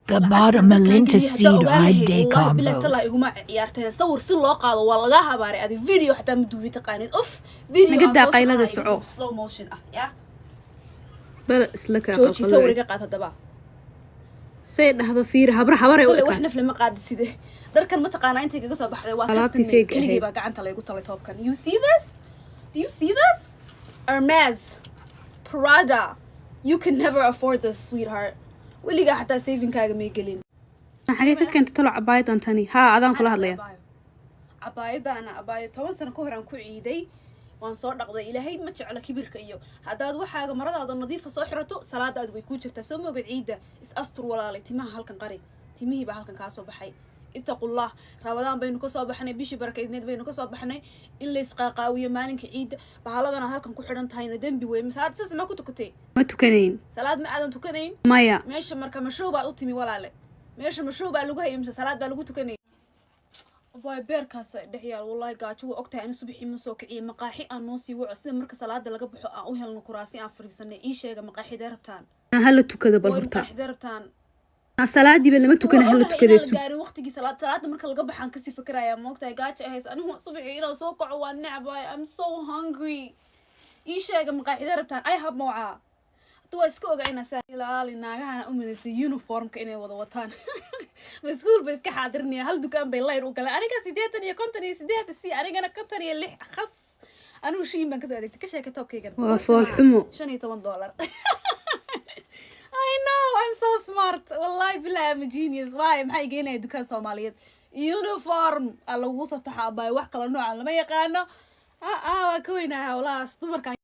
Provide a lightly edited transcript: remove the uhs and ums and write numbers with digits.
The bottom Malinta seed ride day Bilatalaa combos. Iguma ciyaarteen. Sawir si loo qaado waa laga habaaray. Adi video xataa ma duubi taqaanid. Uf, video Naga aan daa soo qaylada. saarnaa. Soco. Iga duub slow motion ah ya. Bal isla kaa Jooji, sawir qalqalooy. Iga qaad haddaba. Say dhahdo, fiir, habra habaray u Kole wax ekaan. Naf lama qaadi. Side dharkan ma taqaanaa intay kaga soo baxday? Waa Alaabtii custom made. Fake Keligay ahayd. baa gacanta laygu talay toobkan. You see this? Do you see this? Hermes, Prada. You can never afford this, sweetheart. Weligaa xataa savingkaaga may gelin. Xagee ka keentay talo cabaayadan tani? Haa, adaan kula hadlaya. Cabaayadaana abaayo 10 sano ka hor aan ku ciiday, waan soo dhaqday. Ilaahay ma jeclo kibirka iyo haddaad waxaaga maradaada nadiifa soo xirato, salaadaadu way kuu jirtaa. Soo mooga ciidda is astur, walaalay. Timaha halkan qari, timihii baa halkan kaa soo baxay. Ittaqullah. Ramadaan baynu kasoo baxnay, bishii barakaydneed baynu kasoo baxnay. In laysqaaqaawiyo maalinka ciidda, bahaladana halkan ku xidhan tahayna dembi wey. Mise hadda saas ma ku tukatay? Ma tukanayn. Salaad ma aadan tukanayn? Maya. Meesha marka mashow baad u timi, walaale? Meesha mashow baa lagu hayay mise salaad baa lagu tukanayay? Waay, beerkaas dhex yaal. Wallahi gaajo waa ogtahay. Ani subaxii ma soo kiciyay. Maqaaxi aan noo sii waco, sida marka salaada laga baxo aan u helno kuraasi aan fadhiisanay. Ii sheega maqaaxidee rabtaan. Hala tukado bal Waa horta. Maqaaxidee rabtaan? Salaadiiba lama tukana, hala Waa ogahay tukaday. inaan la Sug. gaarin waqtigii salaad. Salaada marka laga baxaan kasii fikirayaa. Ma ogtahay gaajo ahays? Anigu subaxii inaan soo kaco waa necbahay. I'm so hungry. Ii sheega maqaaxidee rabtaan. Ay hab mawcaa hadda waa iska ogaa inaa saa ilaali. Naagahana u midaysay uniformka inay wada wataan. Maskuul bay iska xaadirinaya. Hal dukaan bay line u galeen. Aniga 80 iyo 58 si, anigana 56. Khas, anigu Shein baan kasoo adeegtay. Ka sheeka toobkaygan. Waa fool xumo. $15. I know I'm so smart. Wallahi billahi, I'm a genius. Why, maxay geenaya dukaan Soomaaliyeed? Uniform aa lagu soo taxaabay, wax kala nooca lama yaqaano. Ah ah, waa ka weynahay howlahaas dumarka.